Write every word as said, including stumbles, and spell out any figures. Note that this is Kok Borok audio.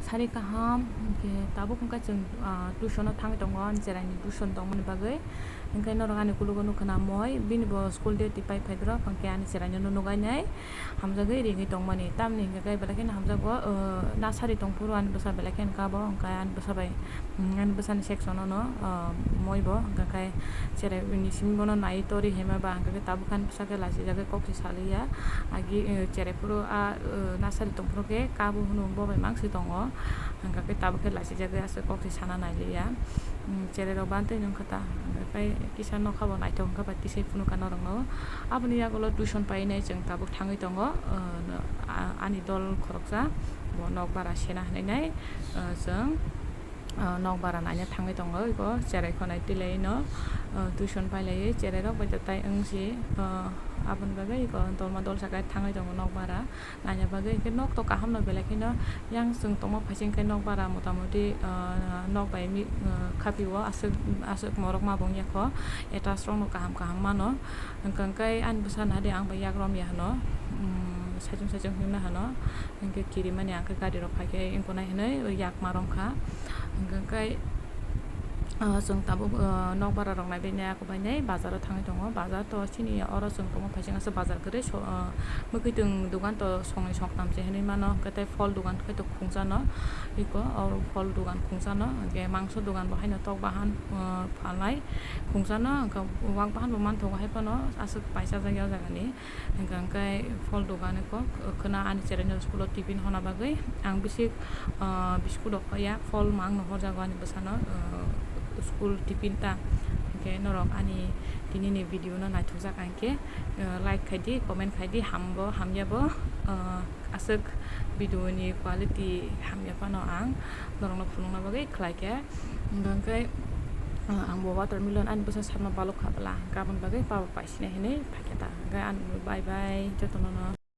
Hari kaham, hwnkhe tabuk wngkha chwng, ah, tuition-o thangwi tongo, ani cheraini tuition tongmani bagwi. Hwnkhe norok ani kulugo nukha na moi, bini bo school duty pai phaidrop, hwnkhe ani cheraino nugainai hamjagwi ringwi tongmani. Tamni hwnkhe khe belai kheno hamjago, ah, nursery tongphuru ani bwsa belai kheno kabo, hwnkhe ani bwsa bai, mm, ani bwsani section-o no, ah, moi bo, hwnkhe khe cherai bini simi bono naiwi tori hima ba, hwnkhe khe tabuk ani bwsa khe lachijagwi kok se saliya. Agi, eh, cherai phuru a, eh, nursery tongphuru khe kabo hwnwi bo bai manswi tongo. Hwnkhe khe tabuk khe lachijagwi aswk kok se sana nailiya. Mm, cherai rok bantwi nung kha ta. Hwnkhe kisa nokha bo naithok wngkha ba tisai phunukha norokno. Aboni yagulo tuition painai chwng tabuk thangwi tongo. Eh, a-, ani dol khoroksa bo nok bara sena hwnwi nai, eh, chwng, ah, nok bara naina thangwi tongo, iko cherai khonai twilai no, ah, tuition pailaiwi cherai rok bai tai wngsi, ah, aboni bagwi iko dolma dolsa khe thangwi tongo nok bara naina bagwi. Hwnkhe nok to kaham no belai kheno yang chwng tongma phaising khe nok bara motamoti, ah, nok bai mi, ah, khapio aswk, aswk morok ma bo wngya kho, attach rok no kaham kaham mano. Hwnkhe khe ani bwsa nadi ang bai yak romya hwno, um, saichung saichung himna hwno. Hwnkhe kirimani ang khe gari rok phai khe wngkha nai hwnwi yak ma romkha. Hwnkhe khe, ah, chwng tabuk, ah, nok bara rok naibai nai, ako bai nai bazar o thangwi tongo. Bazar to chini oro chwng tongma phaising aswk bazar kwrwi so, ah, mwkhwtwng dogan to songni songtam se hwnwi mano. Hwnkhe tei phol dogan khe to khungchano, iko oro phol dogan khungchano, hwnkhe mangso dogan bo haino tok bahan, ah, phalnai khungchano, hwnkhe wak bahan bo manthogo hai phano aswk paisa jak ya o jaga ni. Hwnkhe khe phol dogan kok khwna ani cheraino school o tiffin hona bagwi ang bisi, ah, biscuit rok ya phol mang no horjago ani bwsano, ah, school tiffin ta. Hwnkhe norok ani tini ni video no naithok jak ang khe, ah, like khai di, comment khai di, ham bo hamya bo, ah, aswk video ni quality hamya phano ang norok no phunukna bagwi khlai khe. Hwnkhe khe, ah, ang bo watermelon ani bwsa sama balok kha bwla, hwnkhe aboni bagwi pabo paisina hinwi phaikhe ta. Hwnkhe ani bye bye jotono no.